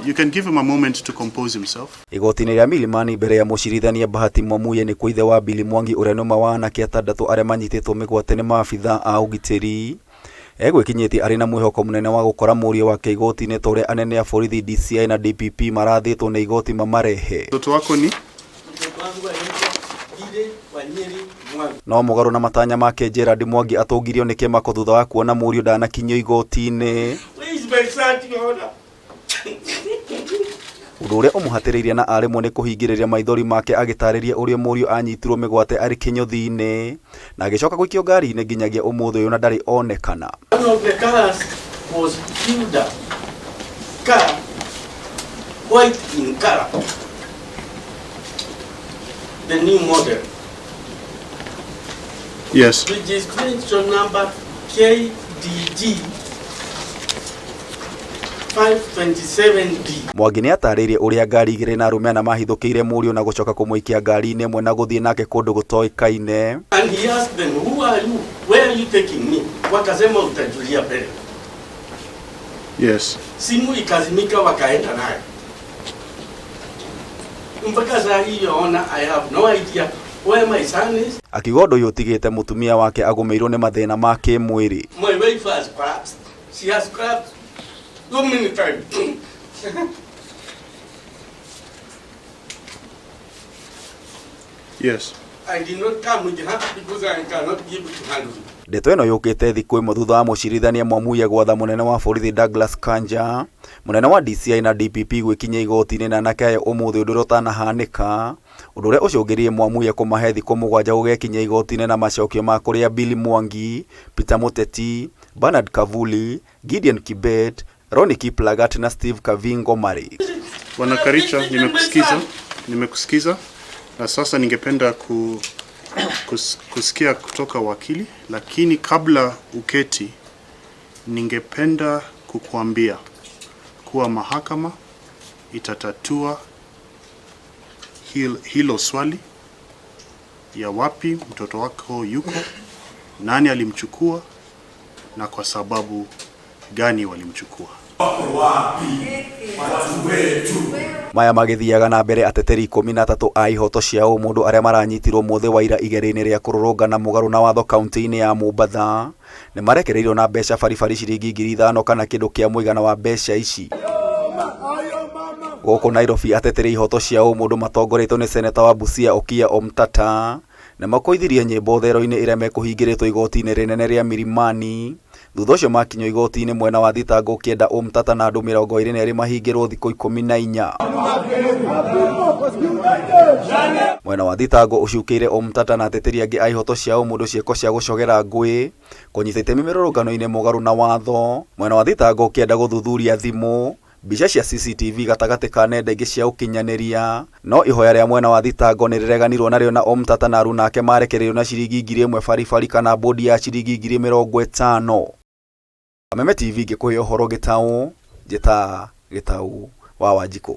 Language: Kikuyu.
You can give him a moment to compose himself. Igoti-inĩ rĩa Milimani mbere ya mũcirithania Bahati Mwamuye nĩkuo ithe wa Billy Mwangi ũrĩa nĩ ũmwe wa anake atandatũ arĩa manyitĩtwo mĩgwate nĩ maabitha a ũgitĩri egwĩkinyĩtie arĩ na mwĩhoko mũnene wa gũkora mũriũ wake igoti-inĩ ta ũrĩa anene a borithi DCI na DPP marathĩtwo nĩ igoti mamarehe. Mtoto wako ni? Mtoto wangu anaitwa Billy Wanyeri Mwangi. No mũgarũ na matanya make Gerald Mwangi atũngirio nĩ kĩmako thutha wa kuona mũriũ ndanakinyio igoti-inĩ. Where is my son, Your Honor? Ũndũ ũrĩa ũmũhatĩrĩirie na aremwo nĩ kũhingĩrĩria maithori make agĩtarĩria ũrĩa mũriũ anyitirwo mĩgwate arĩ kĩnyũthi-inĩ na agĩcoka gũikio ngari-inĩ nginyagia ũmũthĩ ũyũ na ndarĩ onekana. One of the cars was Hilda car, white in color, the new model, Yes. registration number KDG 527D. Mwangi nĩ atarĩirie ũrĩa ngari igĩrĩ na arũme ana mahithũkĩire mũriũ na gũcoka kũmũikia ngari-inĩ ĩmwe na gũthiĩ nake kũndũ gũtoĩkaine. And he asked them, who are you? Where are you taking me? Wakasema utajulia mbele. Yes. Simu ikazimika, wakaenda nayo. Mpaka saa hii, Your Honor, I have no idea where my son is. Akiuga ũndũ ũyũ ũtigĩte mũtumia wake agũmĩirwo nĩ mathĩna ma kĩmwĩrĩ. My wife has collapsed. She has collapsed so many times. Yes. I did not come with her because I cannot give it to handle. Ndeto ĩno yũkĩte thikũ ĩmwe thutha wa mũcirithania Mwamuye gwatha mũnene wa borithi Douglas Kanja, mũnene wa DCI na DPP gwĩkinyia igoti-inĩ na anake aya ũmũthĩ ũndũ ũrĩa ũtanahanĩka, ũndũ ũrĩa ũcũngĩrĩirie Mwamuye kũmahe thikũ mũgwanja gũgekinyia igoti-inĩ na macokio ma kũrĩa Billy Mwangi, Peter Muteti, Bernard Kavuli, Gideon Kibet, Ronnie Kiplagat na Steve Kavingo marĩ. Bwana Karicha, nimekusikiza, nimekusikiza na sasa ningependa kusikia kutoka wakili, lakini kabla uketi, ningependa kukuambia kuwa mahakama itatatua hilo swali ya wapi mtoto wako yuko, nani alimchukua na kwa sababu gani walimchukua. Maya magĩthiaga na mbere ateteri 13 a ihoto cia ũmũndũ arĩa maranyitirwo mũthĩ wa ira igeria-inĩ rĩa kũrũrũngana mũgarũ na watho kaunti-inĩ ya Mombatha nĩ marekereirio na mbeca baribari ciringi 5,000 kana kĩndũ kĩa mũigana wa mbeca ici. Gũkũ Nairobi ateteri ihoto cia ũmũndũ matongoretio nĩ seneta wa Busia Okiya Omtata nĩ makoithirie nyĩmbo thero-inĩ ĩrĩa mekũhingĩrĩtwo igoti-inĩ rĩnene rĩa Milimani thutha ũcio makinyio igoti-inĩ mwena wa thitango ũkĩenda Omtata na andũ 22 mahingĩrwo thikũ 14. Mwena wa thitango ũcukĩire Omtata na ateteri angĩ a ihoto cia ũmũndũ ciĩko cia gũcogera ngũĩ kũnyita itemi mĩrũrũngano-inĩ mũgarũ na watho. Mwena wa thitango ũkĩenda gũthuthuria thimũ, mbica cia CCTV gatagatĩ ka nenda ingĩ cia ũkinyanĩria, no ihoya rĩa mwena wa thitango nĩ rĩreganirwo narĩo na Omtata na aruna ake marekereirio na ciringi 1,000 baribari kana bodi ya ciringi 50,000. Kameme TV ngĩkũhe ũhoro gĩtaũ, njĩta Gĩtaũ wa Wanjikũ.